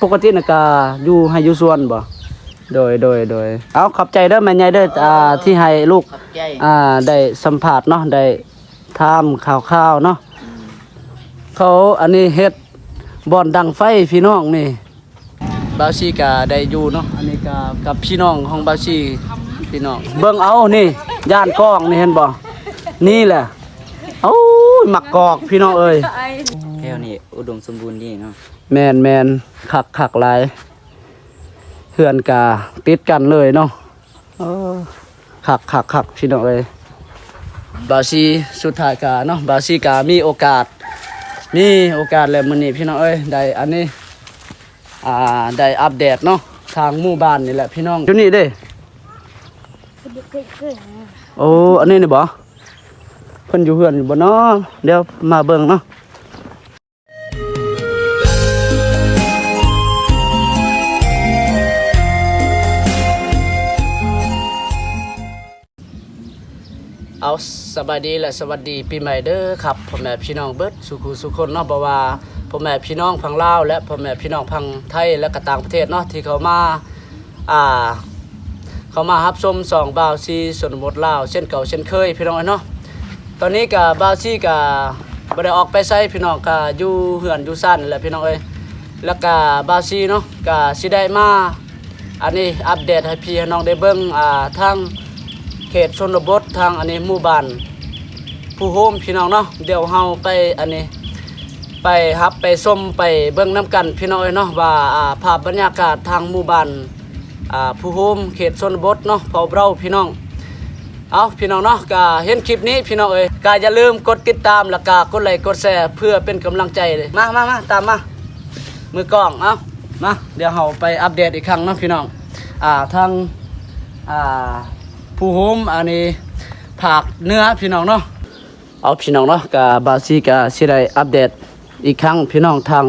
ປົກກະຕິນະກະຢູ່ໄຮ່ຢູ່ສວນບໍ່? ໂດຍ ໂດຍ ໂດຍ. ເອົາ ຂອບໃຈເດີແມ່ໃຫຍ່ເດີ ອ່າ ທີ່ໃຫ້ລູກ ຂອບໃຈ ອ່າ ໄດ້ສຳພາດເນາະ ໄດ້ຖາມຂ່າວໆເນາະ. ເຂົາອັນນີ້ເຮັດບ່ອນດັງໄຟພີ່ນ້ອງນີ້. ບ່າວຊີກະໄດ້ຢູ່ເນາະ ອັນນີ້ກະກັບພີ່ນ້ອງຂອງບ່າວຊີພີ່ນ້ອງ. ເບິ່ງເອົານີ້ ຢ້ານກ້ອງນີ້ເຫັນບໍ່? ນີ້ແຫຼະ ໂອ້ຍ ໝາກກອກພີ່ນ້ອງເອີຍ. ແຖວນີ້ອຸດົມສົມບູນດີເນາະ. ແມ່ນໆ ຄັກໆຫຼາຍ ເຮືອນກະຕິດກັນເລີຍເນາະ. ເອີ ຄັກໆໆ ພີ່ນ້ອງເອີຍ. ບ່າວຊີ ສຸດທ້າຍກະເນາະ ບ່າວຊີກະມີໂອກາດ ມີໂອກາດແລ້ວມື້ນີ້ພີ່ນ້ອງເອີຍ ໄດ້ອັນນີ້ ອ່າ ໄດ້ອັບເດດເນາະ ທາງໝູ່ບ້ານນີ້ແຫຼະພີ່ນ້ອງ. ຢູ່ນີ້ເດ້ ໂອ້ ອັນນີ້ນີ້ບໍ່? ເພິ່ນຢູ່ເຮືອນຢູ່ບໍ່ເນາະ? ດຽວມາເບິ່ງເນາະ. ເອົາ ສະບາຍດີ ແລະ ສະຫວັດດີປີໃໝ່ເດີຄັບ ພໍ່ແມ່ພີ່ນ້ອງເບິດສູ່ຄູ່ສູ່ຄົນເນາະ. ບໍ່ວ່າພໍ່ແມ່ພີ່ນ້ອງຝັ່ງລາວ ແລະ ພໍ່ແມ່ພີ່ນ້ອງຝັ່ງໄທ ແລະ ກະຕ່າງປະເທດເນາະ ທີ່ເຂົ້າມາ ອ່າ ເຂົ້າມາຮັບຊົມຊ່ອງບ່າວຊີຊົນນະບົດລາວ ເຊັ່ນເກົ່າເຊັ່ນເຄີຍພີ່ນ້ອງເອີຍເນາະ. ຕອນນີ້ກະບ່າວຊີກະບໍ່ໄດ້ອອກໄປໃສພີ່ນ້ອງ ກະຢູ່ເຮືອນຢູ່ຊານນີ້ແຫຼະພີ່ນ້ອງເອີຍ. ແລ້ວກະບ່າວຊີເນາະ ກະຊິໄດ້ມາ ອັນນີ້ອັບເດດໃຫ້ພີ່ໃຫ້ນ້ອງໄດ້ເບິ່ງ ອ່າ ທາງເຂດຊົນນະບົດ ທາງອັນນີ້ໝູ່ບ້ານພູໂຮມພີ່ນ້ອງເນາະ. ດຽວເຮົາໄປອັນນີ້ ໄປຮັບໄປຊົມໄປເບິ່ງນຳກັນພີ່ນ້ອງເອີຍເນາະ ວ່າ ອ່າ ພາບບັນຍາກາດທາງໝູ່ບ້ານ ອ່າ ພູໂຮມ ເຂດຊົນນະບົດເນາະ ເຜົ່າເບົາພີ່ນ້ອງ. ເອົາ ພີ່ນ້ອງເນາະ ກະເຫັນຄລິບນີ້ພີ່ນ້ອງເອີຍ ກະຢ່າລືມກົດຕິດຕາມ ແລ້ວກະກົດໄລກົດແຊ ເພື່ອເປັນກຳລັງໃຈ. ມາ ມາ ມາ ຕາມມາ ມືກ້ອງ. ເອົາ ມາ ດຽວເຮົາໄປອັບເດດອີກຄັ້ງເນາະພີ່ນ້ອງ ອ່າ ທາງ ອ່າ ພູໂຮມ ອັນນີ້ພາກເໜືອພີ່ນ້ອງເນາະ. ເອົາ ພີ່ນ້ອງເນາະ ກະບ່າວຊີກະຊິໄດ້ອັບເດດອີກຄັ້ງພີ່ນ້ອງ ທາງ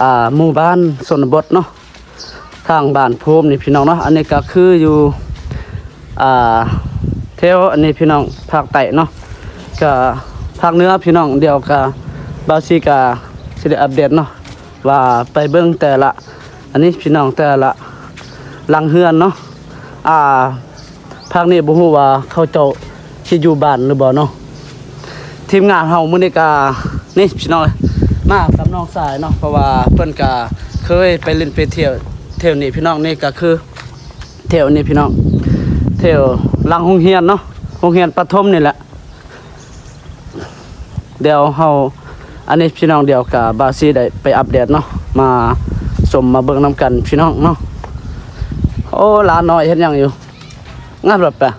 ອ່າ ໝູ່ບ້ານຊົນນະບົດເນາະ ທາງບ້ານພູໂຮມນີ້ພີ່ນ້ອງເນາະ. ອັນນີ້ກະຄືຢູ່ ອ່າ ແຖວອັນນີ້ພີ່ນ້ອງ ພາກໃຕ້ເນາະ ກະພາກເໜືອພີ່ນ້ອງ. ດຽວກະບ່າວຊີກະຊິໄດ້ອັບເດດເນາະ ວ່າໄປເບິ່ງແຕ່ລະ ອັນນີ້ພີ່ນ້ອງ ແຕ່ລະຫຼັງເຮືອນເນາະ ອ່າ ພາກນີ້ບໍ່ຮູ້ວ່າເຂົາເຈົ້າຊິຢູ່ບ້ານຫຼືບໍ່ເນາະ. ທີມງານເຮົາມື້ນີ້ກະ ນີ້ພີ່ນ້ອງ ມາກັບນ້ອງຊາຍເນາະ ເພາະວ່າເພິ່ນກະເຄີຍໄປຫຼິ້ນໄປທ່ຽວແຖວນີ້ພີ່ນ້ອງ. ນີ້ກະຄືແຖວນີ້ພີ່ນ້ອງ ແຖວຫຼັງໂຮງຮຽນເນາະ ໂຮງຮຽນປະຖົມນີ້ແຫຼະ. ດຽວເຮົາ ອັນນີ້ພີ່ນ້ອງ ດຽວກະບ່າວຊີໄດ້ໄປອັບເດດເນາະ ມາຊົມມາເບິ່ງນຳກັນພີ່ນ້ອງເນາະ. ໂອ້ ຫຼານນ້ອຍເຮັດຫຍັງຢູ່? ງາມລະປະ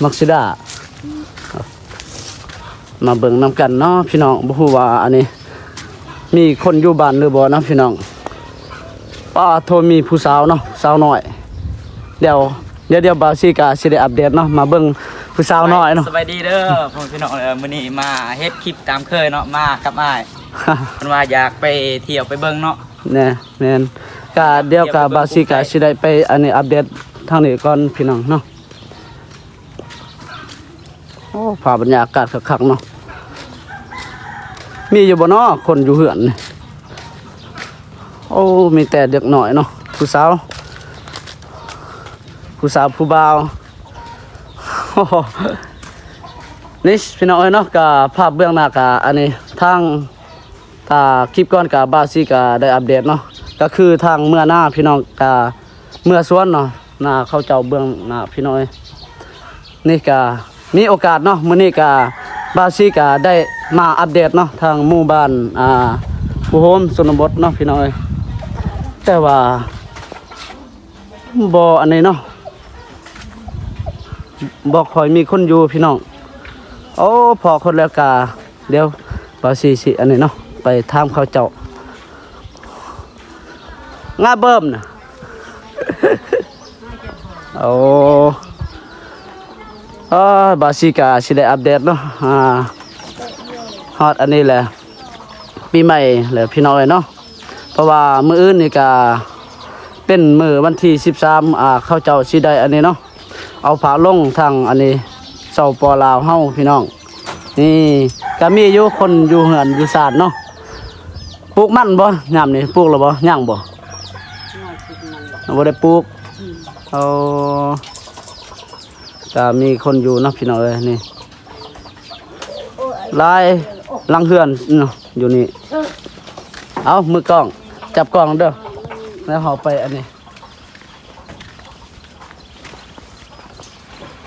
ມັກຊິດາ ມາເບິ່ງນຳກັນເນາະພີ່ນ້ອງ. ບໍ່ຮູ້ວ່າອັນນີ້ມີຄົນຢູ່ບ້ານຫຼືບໍ່ເນາະພີ່ນ້ອງ. ປ້າໂທ ມີຜູ້ສາວເນາະ ສາວນ້ອຍ. ດຽວ ດຽວ ດຽວບ່າວຊີກະຊິໄດ້ອັບເດດເນາະ ມາເບິ່ງຜູ້ສາວນ້ອຍເນາະ. ສະບາຍດີເດີພໍ່ພີ່ນ້ອງເດີ ມື້ນີ້ມາເຮັດຄລິບຕາມເຄີຍເນາະ ມາກັບອ້າຍ ເພິ່ນວ່າຢາກໄປທ່ຽວໄປເບິ່ງເນາະ. ແນ່ ແມ່ນ ກະດຽວກະບ່າວຊີກະຊິໄດ້ໄປອັນນີ້ອັບເດດທາງນີ້ກ່ອນພີ່ນ້ອງເນາະ. ໂອ້ ພາບບັນຍາກາດຄັກໆເນາະ. ມີຢູ່ບໍ່ເນາະຄົນຢູ່ເຮືອນນີ້? ໂອ້ ມີແຕ່ເດັກນ້ອຍເນາະ ຜູ້ສາວ ຜູ້ສາວຜູ້ບ່າວ. ນີ້ພີ່ນ້ອງເອີຍເນາະ ກະພາບເບື້ອງໜ້າກະອັນນີ້ ທາງ ອ່າ ຄລິບກ່ອນກະບ່າວຊີກະໄດ້ອັບເດດເນາະ ກະຄືທາງເມືອນາພີ່ນ້ອງ ກະເມືອສວນເນາະ ນາເຂົາເຈົ້າເບື້ອງໜ້າພີ່ນ້ອງເອີຍ. ນີ້ກະມີໂອກາດເນາະ ມື້ນີ້ກະບ່າວຊີກະໄດ້ມາອັບເດດເນາະ ທາງໝູ່ບ້ານ ອ່າ ພູໂຮມຊົນນະບົດເນາະພີ່ນ້ອງເອີຍ. ແຕ່ວ່າບໍ່ອັນນີ້ເນາະ ບໍ່ຄ່ອຍມີຄົນຢູ່ພີ່ນ້ອງ. ໂອ້ ພໍ້ຄົນແລ້ວກະ ດຽວບ່າວຊີຊິອັນນີ້ເນາະ ໄປຖາມເຂົາເຈົ້າ. ງາເບິ່ມນະ ໂອ້ ເອີ ບ່າວຊີກະຊິໄດ້ອັບເດດເນາະ ອ່າ ຮອດອັນນີ້ແຫຼະ ປີໃໝ່ແລ້ວພີ່ນ້ອງເອີຍເນາະ. ເພາະວ່າມື້ອື່ນນີ້ກະເປັນມື້ວັນທີສິບສາມ ອ່າ ເຂົາເຈົ້າຊິໄດ້ອັນນີ້ເນາະ ເອົາພະລົງທາງອັນນີ້ ສປ ລາວເຮົາພີ່ນ້ອງ. ນີ້ກະມີຢູ່ຄົນຢູ່ເຮືອນຢູ່ຊານເນາະ ປູກມັນບໍ່? ຍາມນີ້ປູກແລ້ວບໍ່? ຍັງບໍ່? ຍັງ ປູກມັນບໍ່ ຍັງບໍ່ໄດ້ປູກ. ອືມ ໂອ້ ກະມີຄົນຢູ່ເນາະ ພີ່ນ້ອງເອີຍ. ນີ້ຫຼາຍຫຼັງເຮືອນເນາະ ຢູ່ນີ້. ເອົາ ມືກ້ອງ ຈັບກ້ອງເດີ ແລ້ວເຮົາໄປອັນນີ້.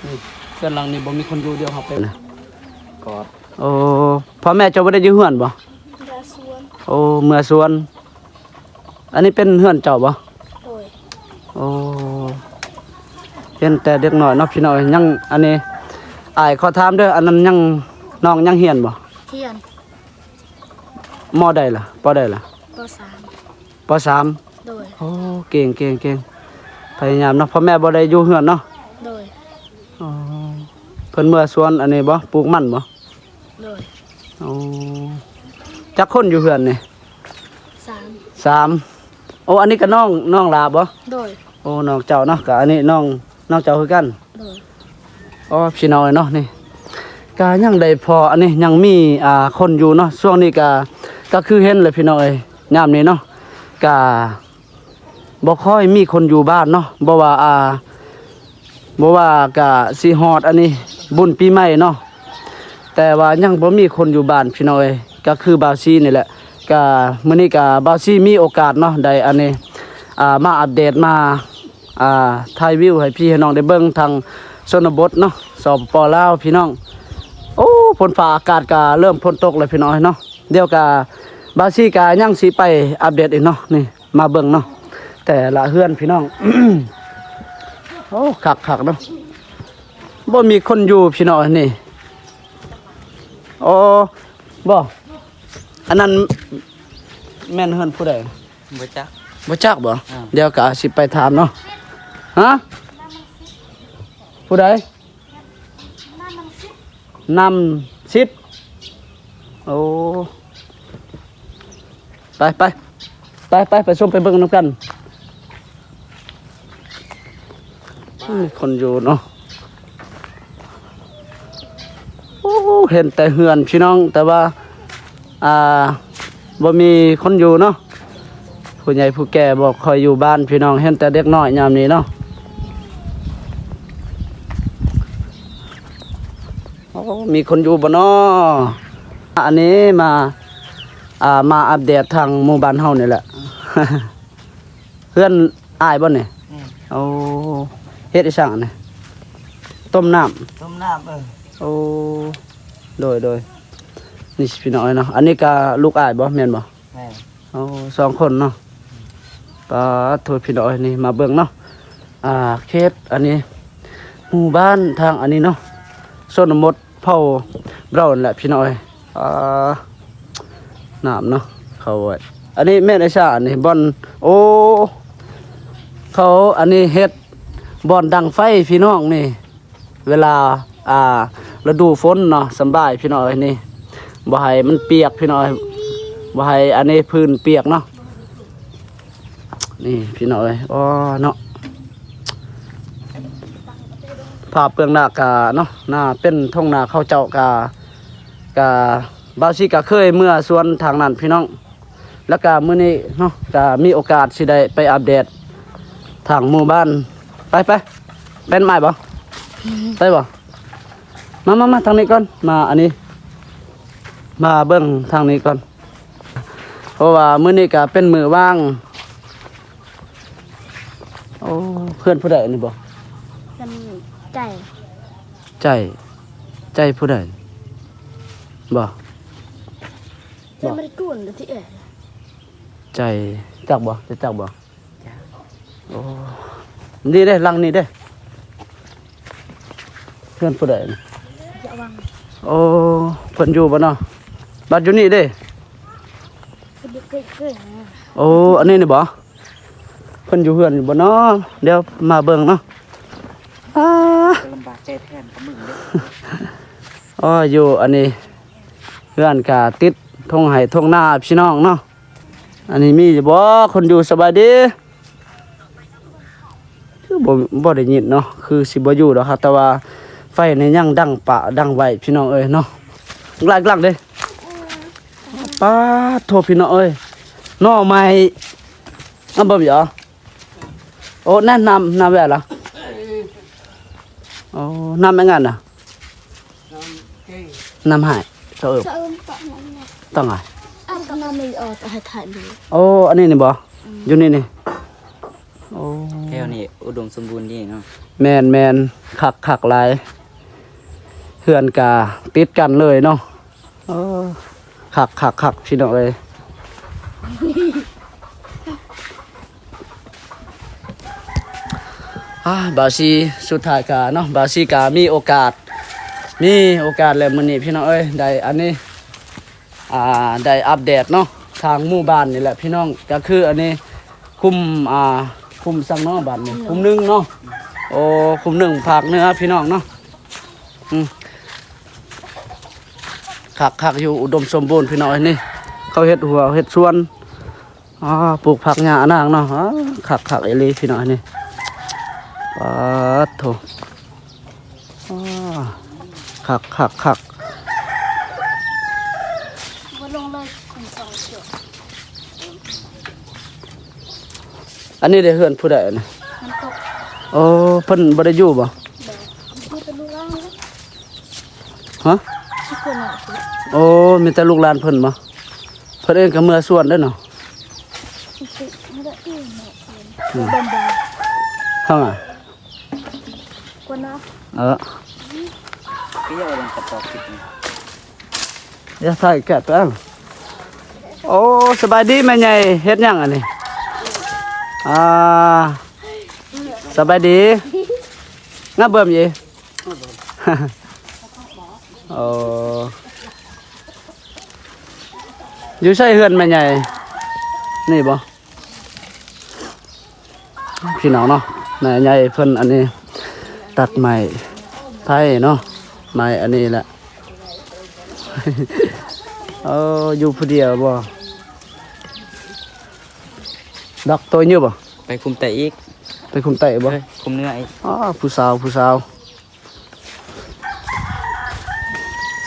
ນີ້ ເຮືອນຫຼັງນີ້ບໍ່ມີຄົນຢູ່ ດຽວເຮົາໄປນະ ກອດ. ໂອ້ ພໍ່ແມ່ເຈົ້າບໍ່ໄດ້ຢູ່ເຮືອນບໍ່? ເມືອສວນ. ໂອ້ ເມືອສວນ. ອັນນີ້ເປັນເຮືອນເຈົ້າບໍ່? ໂດຍ. ໂອ້ ເຫັນແຕ່ເດັກນ້ອຍເນາະ ພີ່ນ້ອງເອີຍ. ຍັງ ອັນນີ້ ອ້າຍຂໍຖາມເດີ ອັນນັ້ນຍັງ ນ້ອງຍັງຮຽນບໍ່? ຮຽນ. ມໍໃດລະ? ປໍໃດລະ? ປໍສາມ. ປໍສາມ. ໂດຍ. ໂອ້ ເກັ່ງ ເກັ່ງ ເກັ່ງ ພະຍາຍາມເນາະ. ພໍ່ແມ່ບໍ່ໄດ້ຢູ່ເຮືອນເນາະ? ໂດຍ. ອໍ ເພິ່ນເມືອສວນອັນນີ້ບໍ່? ປູກມັນບໍ່? ໂດຍ. ໂອ້ ຈັກຄົນຢູ່ເຮືອນນີ້? ສາມ. ສາມ. ໂອ້ ອັນນີ້ກະນ້ອງ ນ້ອງຫຼ້າບໍ່? ໂດຍ. ໂອ້ ນ້ອງເຈົ້າເນາະ ກະອັນນີ້ນ້ອງ ນ້ອງເຈົ້າຄືກັນ? ໂດຍ. ອໍ ພີ່ນ້ອງເອີຍເນາະ ນີ້ກະຍັງໄດ້ພໍ ອັນນີ້ຍັງມີ ອ່າ ຄົນຢູ່ເນາະ. ຊ່ວງນີ້ກະ ກະຄືເຫັນແຫຼະ ພີ່ນ້ອງເອີຍ ຍາມນີ້ເນາະ ກະບໍ່ຄ່ອຍມີຄົນຢູ່ບ້ານເນາະ. ບໍ່ວ່າ ອ່າ ບໍ່ວ່າກະຊິຮອດອັນນີ້ບຸນປີໃໝ່ເນາະ ແຕ່ວ່າຍັງບໍ່ມີຄົນຢູ່ບ້ານ ພີ່ນ້ອງເອີຍ. ກະຄືບ່າວຊີນີ້ແຫຼະ ກະມື້ນີ້ກະບ່າວຊີມີໂອກາດເນາະ ໄດ້ອັນນີ້ ອ່າ ມາອັບເດດ ມາ ອ່າ ຖ່າຍວິວໃຫ້ພີ່ໃຫ້ນ້ອງໄດ້ເບິ່ງທາງຊົນນະບົດເນາະ ສປປ ລາວ ພີ່ນ້ອງ. ໂອ້ ຝົນຟ້າອາກາດກະເລີ່ມຝົນຕົກແລ້ວ ພີ່ນ້ອງເນາະ. ດຽວກະບ່າວຊີກະຍັງຊິໄປອັບເດດອີກເນາະ ນີ້ມາເບິ່ງເນາະ ແຕ່ລະເຮືອນ ພີ່ນ້ອງ. ໂອ້ ຄັກໆເນາະ ບໍ່ມີຄົນຢູ່ ພີ່ນ້ອງ ນີ້. ໂອ້ ບໍ່ ອັນນັ້ນແມ່ນເຮືອນຜູ້ໃດ? ບໍ່ຈັກ. ບໍ່ຈັກບໍ່? ອ່າ ດຽວກະຊິໄປຖາມເນາະ. ຮະ? ຜູ້ໃດ? ນ້ຳຊິດ. ໂອ້ ໄປ ໄປ ໄປ ໄປ ໄປຊົມໄປເບິ່ງນຳກັນ. ມີຄົນຢູ່ເນາະ. ໂອ້ ເຫັນແຕ່ເຮືອນ ພີ່ນ້ອງ ແຕ່ວ່າ ອ່າ ບໍ່ມີຄົນຢູ່ເນາະ. ຜູ້ໃຫຍ່ຜູ້ແກ່ບໍ່ຄ່ອຍຢູ່ບ້ານ ພີ່ນ້ອງ ເຫັນແຕ່ເດັກນ້ອຍຍາມນີ້ເນາະ. ໂອ້ ມີຄົນຢູ່ບໍ່ນໍ? ອັນນີ້ມາ ອ່າ ມາອັບເດດທາງໝູ່ບ້ານເຮົານີ້ແຫຼະ. ເຮືອນອ້າຍບໍ່ນີ້? ອືມ ໂອ້ ເຮັດອີ່ສັງອັນນີ້? ຕົ້ມນ້ຳ. ຕົ້ມນ້ຳ ເອີ. ໂອ້ ໂດຍ ໂດຍ. ນີ້ພີ່ນ້ອງເອີຍເນາະ ອັນນີ້ກະລູກອ້າຍບໍ່ ແມ່ນບໍ່? ແມ່ນ. ໂອ້ ສອງຄົນເນາະ. ປາດໂທ ພີ່ນ້ອງເອີຍ ນີ້ມາເບິ່ງເນາະ ອ່າ ເຂດອັນນີ້ ໝູ່ບ້ານທາງອັນນີ້ເນາະ ຊົນນະບົດເຜົ່າເຮົານັ້ນແຫຼະ ພີ່ນ້ອງເອີຍ. ອ່າ ນ້ຳເນາະ ເຂົາໄວ້ ອັນນີ້ແມ່ນໄອ້ຊາ ອັນນີ້ບ່ອນ ໂອ້ ເຂົາອັນນີ້ເຮັດບ່ອນດັງໄຟ ພີ່ນ້ອງ ນີ້. ເວລາ ອ່າ ລະດູຝົນເນາະ ສຳບາຍ ພີ່ນ້ອງເອີຍ. ນີ້ ບໍ່ໃຫ້ມັນປຽກ ພີ່ນ້ອງເອີຍ ບໍ່ໃຫ້ອັນນີ້ພື້ນປຽກເນາະ. ນີ້ ພີ່ນ້ອງເອີຍ ໂອ້ ເນາະ ພາບເບື້ອງໜ້າກະເນາະ ໜ້າເປັນທົ່ງນາເຂົ້າເຈົ້າ ກະ ກະ ບ່າວຊີກະເຄີຍເມືອສວນທາງນັ້ນ ພີ່ນ້ອງ. ແລ້ວກະມື້ນີ້ເນາະ ກະມີໂອກາດຊິໄດ້ໄປອັບເດດທາງໝູ່ບ້ານ. ໄປ ໄປ ໄປນຳອ້າຍບໍ່? ໄປບໍ່? ມາ ມາ ມາທາງນີ້ກ່ອນ ມາອັນນີ້ ມາເບິ່ງທາງນີ້ກ່ອນ ເພາະວ່າມື້ນີ້ກະເປັນມື້ວ່າງ. ໂອ້ ເພື່ອນຜູ້ໃດອັນນີ້ບໍ່? ເພື່ອນໃຈ. ໃຈ ໃຈຜູ້ໃດ? ບໍ່ ໃຈບໍ່? ໃຈ ຈັກບໍ່? ຈະຈັກບໍ່? ໂອ້ ນີ້ເດ້ ຫຼັງນີ້ເດ້ ເພື່ອນຜູ້ໃດ? ຈະວັງ. ໂອ້ ເພິ່ນຢູ່ບໍ່ເນາະ? ບັດຢູ່ນີ້ເດ້ ເພິ່ນຢູ່ໃກ້ໆນະ. ໂອ້ ອັນນີ້ນີ້ບໍ່? ເພິ່ນຢູ່ເຮືອນຢູ່ບໍ່ເນາະ? ດຽວມາເບິ່ງເນາະ. ອາ ລຳບາກໃຈແທນກັບມຶງເດ້. ໂອ້ ຢູ່ອັນນີ້ ເຮືອນກະຕິດທົ່ງໄຮ່ທົ່ງນາ ພີ່ນ້ອງເນາະ. ອັນນີ້ມີຢູ່ບໍ່ຄົນຢູ່? ສະບາຍດີ. ຄືບໍ່ ບໍ່ໄດ້ຍິນເນາະ ຄືຊິບໍ່ຢູ່ດອກ ແຕ່ວ່າໄຟນີ້ຍັງດັງປະດັງໄວ ພີ່ນ້ອງເອີຍເນາະ. ຫຼັງໆເດ້. ປາດໂທ ພີ່ນ້ອງເອີຍ ໜໍ່ໄມ້ ອາ ບໍ່ມີ ໂອ້ ນັ້ນ ນ້ຳ ນ້ຳແວ່ລະ ໂອ້ ນ້ຳແມ່ງານນະ ນ້ຳຫາຍ ສະເອີມ ສະເອີມ ຕ້ອງ ຕ້ອງ ອາ ນ້ຳມີ ເອີ ໃຫ້ຖ່າຍຮູບ ໂອ້ ອັນນີ້ນີ້ບໍ່ ຢູ່ນີ້ນີ້ ໂອ້ ແຖວນີ້ອຸດົມສົມບູນດີເນາະ ແມ່ນໆ ຄັກ ຄັກຫຼາຍ ເຮືອນກະຕິດກັນເລີຍເນາະ ເອີ ຄັກໆໆ ພີ່ນ້ອງເອີຍ ອາ ບ່າວຊີ ສຸດທ້າຍກະເນາະ ບ່າວຊີກະມີໂອກາດ ມີໂອກາດແລ້ວມື້ນີ້ ພີ່ນ້ອງເອີຍ ໄດ້ອັນນີ້ ອ່າ ໄດ້ອັບເດດເນາະ ທາງໝູ່ບ້ານນີ້ແຫຼະພີ່ນ້ອງ ກະຄືອັນນີ້ ຄຸ້ມ ອ່າ ຄຸ້ມສັງເນາະ ບ້ານນີ້ ຄຸ້ມໜຶ່ງເນາະ ໂອ້ ຄຸ້ມໜຶ່ງພາກເໜືອພີ່ນ້ອງເນາະ ອືມ ຄັກໆ ຢູ່ອຸດົມສົມບູນພີ່ນ້ອງເອີຍ ນີ້ ເຂົາເຮັດຮົ້ວເຮັດສວນ ອ່າ ປູກຜັກຫຍ້າອານາງເນາະ ອ່າ ຄັກໆ ອີ່ຫຼີພີ່ນ້ອງ ອັນນີ້ ປາດໂທ້ ອ່າ ຄັກໆ ຄັກ ບໍ່ລົງເລີຍ ອັນນີ້ເດ້ ເຮືອນຜູ້ໃດອັນນີ້ ມັນຕົກ ໂອ້ ເພິ່ນບໍ່ໄດ້ຢູ່ບໍ່? ບໍ່ ຢູ່ແຕ່ລູກຫຼານ ຮະ? ໂອ້ ມີແຕ່ລູກຫຼານເພິ່ນບໍ່? ເພິ່ນເອງກໍເມືອສວນເດ້ເນາະ ເຮົາ ເອີ ຢ່າໃສ່ແກະແປ້ງ ໂອ້ ສະບາຍດີແມ່ໃຫຍ່ ເຮັດຫຍັງອັນນີ້? ອ່າ ສະບາຍດີ ງາເບິ່ມອີ ໂອ້ ຢູ່ໃສເຮືອນແມ່ໃຫຍ່? ນີ້ບໍ່? ພີ່ນ້ອງເນາະ ແມ່ໃຫຍ່ເພິ່ນອັນນີ້ ຕັດໄມ້ໄຜ່ເນາະ ໄມ້ອັນນີ້ແຫຼະ ເອີ ຢູ່ຜູ້ດຽວບໍ່? ດອກໂຕຢູ່ບໍ່? ໄປຄຸມໃຕ້ອີກ ໄປຄຸມໃຕ້ບໍ່? ເອີ ຄຸມເໜືອອີກ ອ້າ ຜູ້ສາວ ຜູ້ສາວ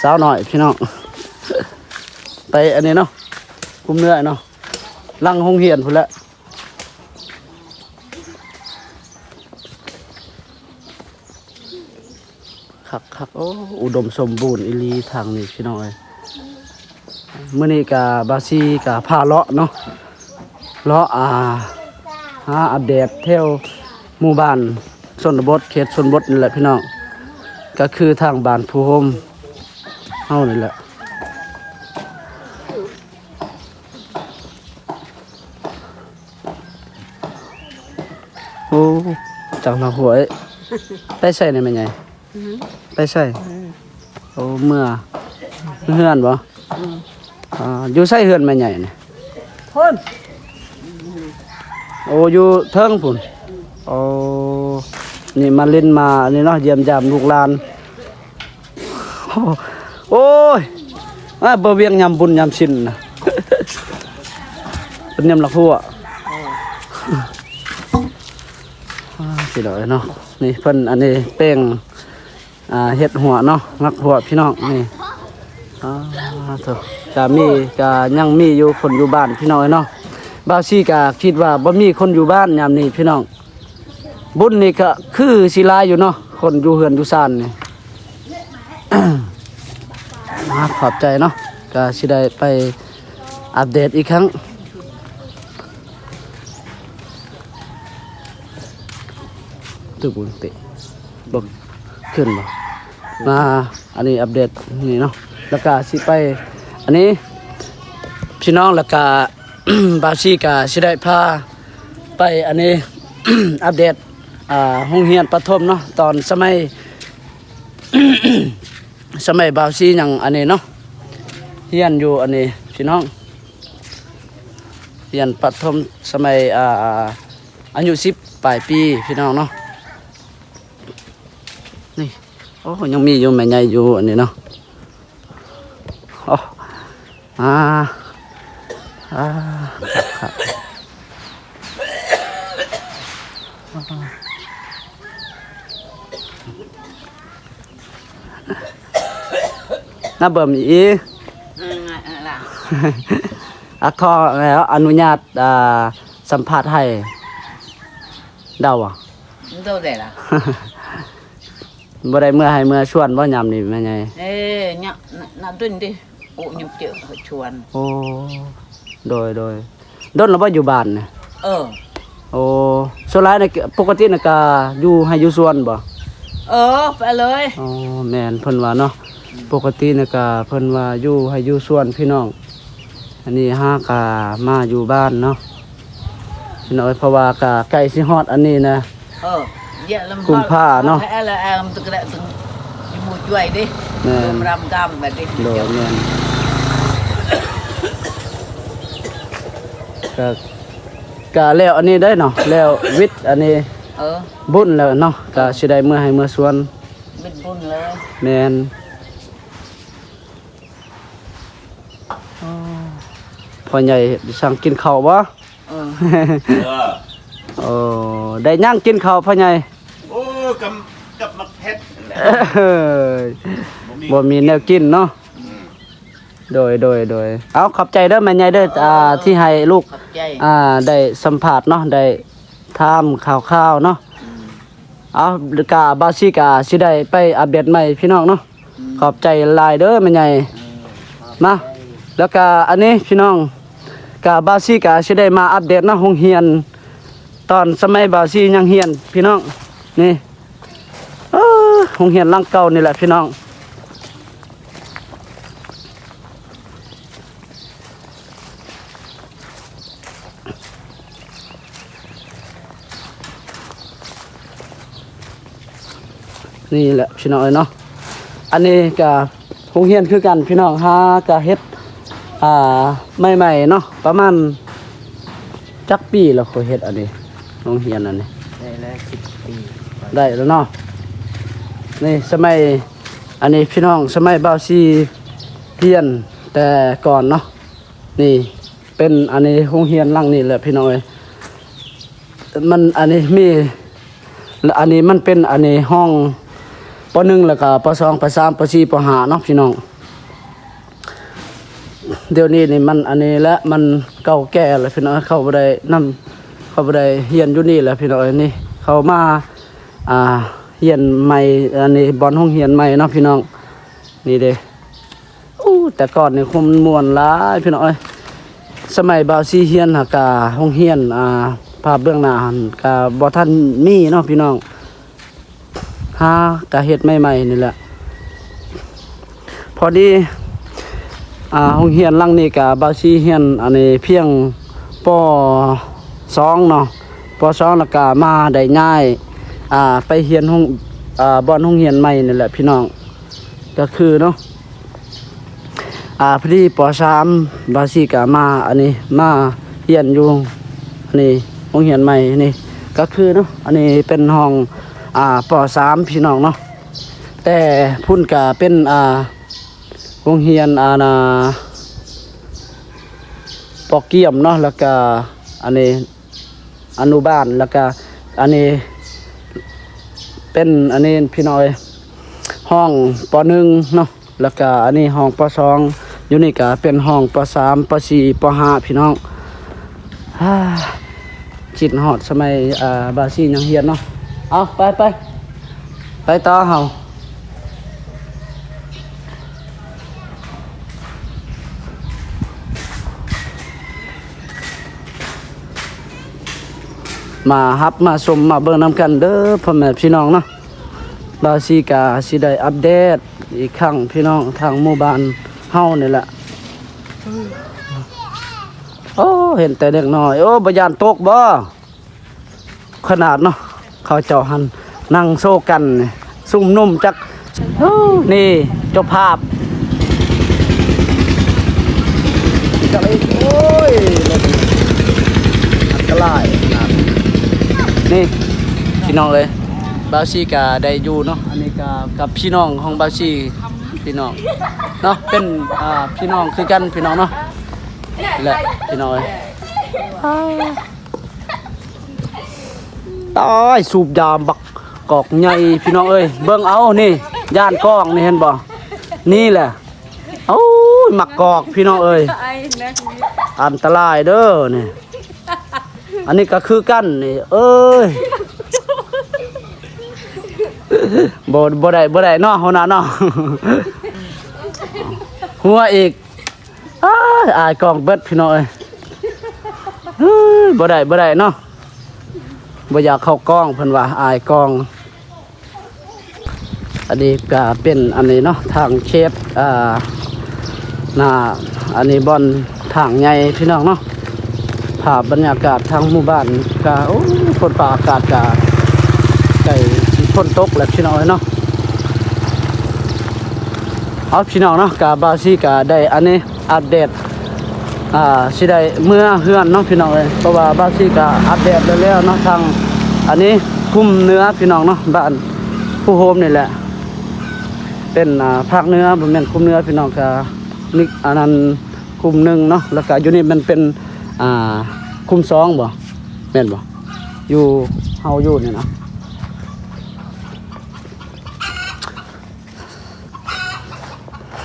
ສາວນ້ອຍພີ່ນ້ອງ ໄປອັນນີ້ເນາະ ຄຸມເໜືອເນາະ ຫຼັງໂຮງຮຽນພຸ້ນແຫຼະ ຄັກໆ ໂອ້ ອຸດົມສົມບູນອີ່ຫຼີທາງນີ້ພີ່ນ້ອງເອີຍ. ມື້ນີ້ກະບ່າວຊີກະພາເລາະເນາະ ເລາະ ອ່າ ຫາອັບເດດແຖວໝູ່ບ້ານຊົນນະບົດ ເຂດຊົນນະບົດນີ້ແຫຼະພີ່ນ້ອງ ກະຄືທາງບ້ານພູໂຮມເຮົານີ້ແຫຼະ. ໂອ້ ຈັກນະຫ້ວຍ ໄປໃສນະແມ່ໃຫຍ່? ອື ໄປໃສ? ອື ໂອ້ ເມືອ ເຮືອນບໍ່? ອື ອ່າ ຢູ່ໃສເຮືອນແມ່ໃຫຍ່ນີ້? ພຸ້ນ ໂອ້ ຢູ່ເທິງພຸ້ນ ໂອ້ ນີ້ມາຫຼິ້ນມານີ້ເນາະ ຢ້ຽມຢາມລູກຫຼານ. ໂອ້ຍ ອາ ບໍ່ວຽກຍາມບຸນຍາມສິນນະ ເປັນຍາມລະຫົວ ອາ ພີ່ນ້ອງເນາະ ນີ້ເພິ່ນອັນນີ້ແປ້ງ ອ່າ ເຮັດຫົວເນາະ ມັກຫົວພີ່ນ້ອງນີ້ ອາ ໂທ້ ກະມີ ກະຍັງມີຢູ່ຄົນຢູ່ບ້ານພີ່ນ້ອງເອີຍເນາະ ບ່າວຊີກະຄິດວ່າບໍ່ມີຄົນຢູ່ບ້ານຍາມນີ້ພີ່ນ້ອງ. ບຸນນີ້ກະຄືຊິຫຼາຍຢູ່ເນາະ ຄົນຢູ່ເຮືອນຢູ່ຊານນີ້ ອາ ຂອບໃຈເນາະ ກະຊິໄດ້ໄປອັບເດດອີກຄັ້ງ ຕຶກ ເຕະ ບໍ່ ຂຶ້ນບໍ່ ມາ ອັນນີ້ອັບເດດນີ້ເນາະ ແລ້ວກະຊິໄປ ອັນນີ້ ພີ່ນ້ອງ ແລ້ວກະ ບ່າວຊີກະຊິໄດ້ພາໄປ ອັນນີ້ ອັບເດດ ອ່າ ໂຮງຮຽນປະຖົມເນາະ ຕອນສະໄໝ ສະໄໝບ່າວຊີຍັງ ອັນນີ້ເນາະ ຮຽນຢູ່ ອັນນີ້ ພີ່ນ້ອງ ຮຽນປະຖົມສະໄໝ ອ່າ ອາຍຸສິບປາຍປີ ພີ່ນ້ອງເນາະ ນີ້ ໂອ້ ຍັງມີຢູ່ ແມ່ໃຫຍ່ຢູ່ອັນນີ້ເນາະ ໂອ້ ອາ ອາ ນະເບິ່ມອີ ອື ລະ ອາ ຂໍອະນຸຍາດ ອ່າ ສຳພາດໄຮ່ ດາວ ໂດຍແລ້ວ ບໍ່ໄດ້ເມືອໄຮ່ເມືອສວນບໍ່ຍາມນີ້ແມ່ໃຫຍ່? ເອີ ຍະ ນະ ນະດົນເດ ໂອ້ ຍາມເຈີຊວນ. ໂອ້ ໂດຍ ໂດຍ ດົນແລ້ວບໍ່ຢູ່ບ້ານນະ? ເອີ ໂອ້ ສ່ວນຫຼາຍນະ ປົກກະຕິນະກະຢູ່ໄຮ່ຢູ່ສວນບໍ່? ເອີ ໄປເລີຍ. ອໍ ແມ່ນ ເພິ່ນວ່າເນາະ ປົກກະຕິນະກະເພິ່ນວ່າຢູ່ໄຮ່ຢູ່ສວນພີ່ນ້ອງ. ອັນນີ້ຫາກະມາຢູ່ບ້ານເນາະພີ່ນ້ອງເອີຍ ເພາະວ່າກະໃກ້ຊິຮອດອັນນີ້ນະ ເອີ ກຸມພາເນາະ ແມ່ນ ໂດຍ ແມ່ນ ກະ ກະແລ້ວອັນນີ້ໄດ້ເນາະ ແລ້ວວິດອັນນີ້ ເອີ ບຸນແລ້ວເນາະ ກະຊິໄດ້ເມືອໄຮ່ເມືອສວນ ວິດບຸນເລີຍ ແມ່ນ. ອໍ ພໍ່ໃຫຍ່ສັ່ງກິນເຂົ້າບໍ່? ເອີ ໂອ້ ໄດ້ຫຍັງກິນເຂົ້າພໍ່ໃຫຍ່? ໂອ້ ກັບ ກັບໝາກເຜັດ ເອີ ບໍ່ມີ ບໍ່ມີແນວກິນເນາະ. ອືມ ໂດຍ ໂດຍ ໂດຍ ເອົາ ຂອບໃຈເດີແມ່ໃຫຍ່ເດີ ເອີ ອ່າ ທີ່ໃຫ້ລູກ ຂອບໃຈ ອ່າ ໄດ້ສຳພາດເນາະ ໄດ້ຖາມຂ່າວໆເນາະ. ອືມ ເອົາ ກະບ່າວຊີກະຊິໄດ້ໄປອັບເດດໃໝ່ພີ່ນ້ອງເນາະ. ອືມ ຂອບໃຈຫຼາຍເດີແມ່ໃຫຍ່ ເອີ ມາ ແລ້ວກະອັນນີ້ພີ່ນ້ອງ ກະບ່າວຊີກະຊິໄດ້ມາອັບເດດເນາະ ໂຮງຮຽນ ຕອນສະໄໝບ່າວຊີຍັງຮຽນພີ່ນ້ອງ ນີ້ ເອີ ໂຮງຮຽນຫຼັງເກົ່ານີ້ແຫຼະພີ່ນ້ອງ. ນີ້ແຫຼະພີ່ນ້ອງເອີຍເນາະ ອັນນີ້ກະໂຮງຮຽນຄືກັນພີ່ນ້ອງ ຫາກະເຮັດ ອ່າ ໃໝ່ໆເນາະ ປະມານຈັກປີແລ້ວ ຂ້ອຍເຮັດອັນນີ້ ໂຮງຮຽນອັນນີ້ ໄດ້ແລ້ວສິບປີ ໄດ້ແລ້ວເນາະ. ນີ້ສະໄໝ ອັນນີ້ພີ່ນ້ອງ ສະໄໝບ່າວຊີຮຽນແຕ່ກ່ອນເນາະ ນີ້ ເປັນອັນນີ້ໂຮງຮຽນຫຼັງນີ້ແຫຼະພີ່ນ້ອງເອີຍ ມັນອັນນີ້ມີ ແລະ ອັນນີ້ມັນເປັນອັນນີ້ຫ້ອງ ປໍໜຶ່ງ ແລ້ວກະ ປໍສອງ ປໍສາມ ປໍສີ່ ປໍຫ້າເນາະພີ່ນ້ອງ. ດຽວນີ້ນີ້ມັນອັນນີ້ແຫຼະ ມັນເກົ່າແກ່ແລ້ວພີ່ນ້ອງ ເຂົາບໍ່ໄດ້ນຳ ເຂົາບໍ່ໄດ້ຮຽນຢູ່ນີ້ແລ້ວພີ່ນ້ອງເອີຍ. ນີ້ເຂົາມາ ອ່າ ຮຽນໃໝ່ ອັນນີ້ບ່ອນໂຮງຮຽນໃໝ່ເນາະພີ່ນ້ອງ ນີ້ເດ້. ໂອ້ ແຕ່ກ່ອນນີ້ຄົງມ່ວນຫຼາຍພີ່ນ້ອງເອີຍ ສະໄໝບ່າວຊີຮຽນຫັ້ນກະໂຮງຮຽນ ອ່າ ພາບເບື້ອງໜ້າຫັ້ນກະບໍ່ທັນມີເນາະພີ່ນ້ອງ ຫາກະເຮັດໃໝ່ໆນີ້ແຫຼະ. ພໍດີ ອ່າ ໂຮງຮຽນຫຼັງນີ້ກະບ່າວຊີຮຽນອັນນີ້ພຽງ ປໍສອງເນາະ ປໍສອງ ແລ້ວກະມາໄດ້ຍ້າຍ ອ່າ ໄປຮຽນໂຮງ ອ່າ ບ່ອນໂຮງຮຽນໃໝ່ນີ້ແຫຼະພີ່ນ້ອງ. ກະຄືເນາະ ອ່າ ພໍດີ ປໍສາມ ບ່າວຊີກະມາ ອັນນີ້ ມາຮຽນຢູ່ ອັນນີ້ ໂຮງຮຽນໃໝ່ນີ້ ກະຄືເນາະ ອັນນີ້ເປັນຫ້ອງ ອ່າ ປໍສາມ ພີ່ນ້ອງເນາະ. ແຕ່ພຸ້ນກະເປັນ ອ່າ ໂຮງຮຽນ ອ່າ ນາ ປໍກຽມເນາະ ແລ້ວກະ ອັນນີ້ ອະນຸບານ ແລ້ວກະ ອັນນີ້ເປັນ ອັນນີ້ພີ່ນ້ອງເອີຍ ຫ້ອງ ປໍໜຶ່ງເນາະ ແລ້ວກະ ອັນນີ້ຫ້ອງ ປໍສອງ ຢູ່ນີ້ກະເປັນຫ້ອງ ປໍສາມ ປໍສີ່ ປໍຫ້າ ພີ່ນ້ອງ. ຄິດຮອດສະໄໝ ອ່າ ບ່າວຊີຍັງຮຽນເນາະ. ເອົາ ໄປ ໄປ ໄປຕໍ່ເຮົາ. ມາຮັບມາຊົມມາເບິ່ງນຳກັນເດີພໍ່ແມ່ພີ່ນ້ອງເນາະ. ບ່າວຊີກະຊິໄດ້ອັບເດດອີກຄັ້ງພີ່ນ້ອງ ທາງໝູ່ບ້ານເຮົານີ້ແຫຼະ. ໂອ້ ເຫັນແຕ່ເດັກນ້ອຍ ໂອ້ ບໍ່ຢ້ານຕົກບໍ່? ຂະໜາດເນາະ ເຂົາເຈົ້າຫັ້ນນັ່ງໂຊກັນນີ້ ຊຸມນຸມຈັກ ໂອ້ ນີ້ເຈົ້າພາບ ໂອ້ຍ ອັນຕະລາຍຂະໜາດນີ້ ພີ່ນ້ອງເອີຍ. ບ່າວຊີກະໄດ້ຢູ່ເນາະ ອັນນີ້ກະກັບພີ່ນ້ອງຂອງບ່າວຊີພີ່ນ້ອງເນາະ ເປັນ ອ່າ ພີ່ນ້ອງຄືກັນພີ່ນ້ອງເນາະ ແລະ ພີ່ນ້ອງເອີຍ. ຕາຍ ສູບຢາບັກກອກໃຫຍ່ພີ່ນ້ອງເອີຍ ເບິ່ງເອົານີ້ ຢ້ານກ້ອງນີ້ ເຫັນບໍ່? ນີ້ແຫຼະ ໂອ້ຍ ໝາກກອກພີ່ນ້ອງເອີຍ. ອັນຕະລາຍເດີນີ້. ອັນນີ້ກໍຄືກັນນີ້ ເອີຍ ບໍ່ ບໍ່ໄດ້ ບໍ່ໄດ້ເນາະ ຫົວໜ້າເນາະ ຫົວອີກ. ອ້າຍ ອາຍກ້ອງເບິດພີ່ນ້ອງເອີຍ ເອີຍ ບໍ່ໄດ້ ບໍ່ໄດ້ເນາະ ບໍ່ຢາກເຂົ້າກ້ອງ ເພິ່ນວ່າອາຍກ້ອງ. ອັນນີ້ກະເປັນອັນນີ້ເນາະ ທາງເຂດ ອ່າ ໜ້າ ອັນນີ້ບ່ອນທາງໃຫຍ່ພີ່ນ້ອງເນາະ. ພາບບັນຍາກາດທາງໝູ່ບ້ານກະ ໂອ້ ຝົນຟ້າອາກາດກະໃກ້ຊິຝົນຕົກແລ້ວພີ່ນ້ອງເອີຍເນາະ. ເອົາ ພີ່ນ້ອງເນາະ ກະບ່າວຊີກະໄດ້ອັນນີ້ອັບເດດ ອ່າ ຊິໄດ້ເມືອເຮືອນເນາະພີ່ນ້ອງເອີຍ ເພາະວ່າບ່າວຊີກະອັບເດດແລ້ວໆເນາະ ທາງອັນນີ້ຄຸ້ມເໜືອພີ່ນ້ອງເນາະ ບ້ານພູໂຮມນີ້ແຫຼະ ເປັນ ອ່າ ພາກເໜືອ ບໍ່ແມ່ນຄຸ້ມເໜືອພີ່ນ້ອງ ກະ ນີ້ ອັນນັ້ນຄຸ້ມໜຶ່ງເນາະ ແລ້ວກະຢູ່ນີ້ມັນເປັນ ອ່າ ຄຸ້ມສອງບໍ່ ແມ່ນບໍ່ ຢູ່ ເຮົາຢູ່ນີ້ນະ.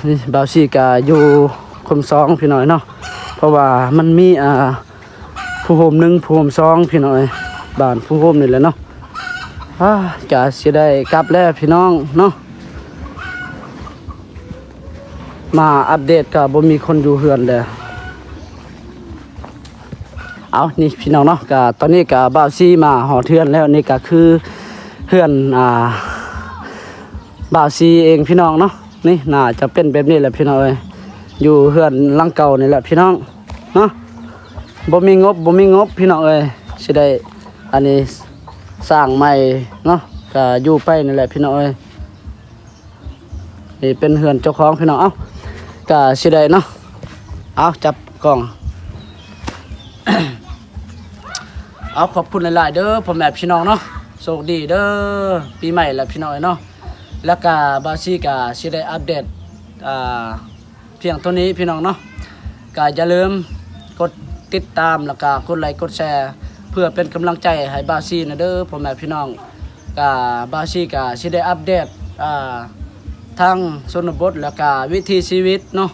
ນີ້ບ່າວຊີກະຢູ່ຄຸ້ມສອງພີ່ນ້ອງເນາະ ເພາະວ່າມັນມີ ອ່າ ພູໂຮມໜຶ່ງ ພູໂຮມສອງພີ່ນ້ອງເອີຍ ບ້ານພູໂຮມນີ້ແຫຼະເນາະ. ອາ ກະຊິໄດ້ກັບແລ້ວພີ່ນ້ອງເນາະ ມາອັບເດດກະບໍ່ມີຄົນຢູ່ເຮືອນແລ້ວ. ເອົາ ນີ້ພີ່ນ້ອງເນາະ ກະຕອນນີ້ກະບ່າວຊີມາຮອດເຮືອນແລ້ວ ນີ້ກະຄືເຮືອນ ອ່າ ບ່າວຊີເອງພີ່ນ້ອງເນາະ. ນີ້ໜ້າຈະເປັນແບບນີ້ແຫຼະພີ່ນ້ອງເອີຍ ຢູ່ເຮືອນຫຼັງເກົ່ານີ້ແຫຼະພີ່ນ້ອງເນາະ. ບໍ່ມີງົບ ບໍ່ມີງົບພີ່ນ້ອງເອີຍ ຊິໄດ້ອັນນີ້ສ້າງໃໝ່ເນາະ ກະຢູ່ໄປນີ້ແຫຼະພີ່ນ້ອງເອີຍ. ນີ້ເປັນເຮືອນເຈົ້າຂອງພີ່ນ້ອງ ເອົ້າ ກະຊິໄດ້ເນາະ ເອົາ ຈັບກ້ອງ ເອົາ ຂອບຄຸນຫຼາຍໆເດີພໍ່ແມ່ພີ່ນ້ອງເນາະ ໂຊກດີເດີ ປີໃໝ່ແລ້ວພີ່ນ້ອງເອີຍເນາະ. ແລ້ວກະບ່າວຊີກະຊິໄດ້ອັບເດດ ອ່າ ພຽງເທົ່ານີ້ພີ່ນ້ອງເນາະ ກະຢ່າລືມກົດຕິດຕາມ ແລ້ວກະກົດໄລກົດແຊ ເພື່ອເປັນກຳລັງໃຈໃຫ້ບ່າວຊີນະເດີພໍ່ແມ່ພີ່ນ້ອງ. ກະບ່າວຊີກະຊິໄດ້ອັບເດດ ອ່າ ທາງຊົນນະບົດ ແລ້ວກະວິຖີຊີວິດເນາະ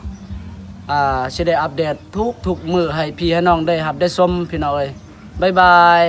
ອ່າ ຊິໄດ້ອັບເດດທຸກໆມື້ໃຫ້ພີ່ໃຫ້ນ້ອງໄດ້ຮັບໄດ້ຊົມພີ່ນ້ອງເອີຍ. ບາຍບາຍ.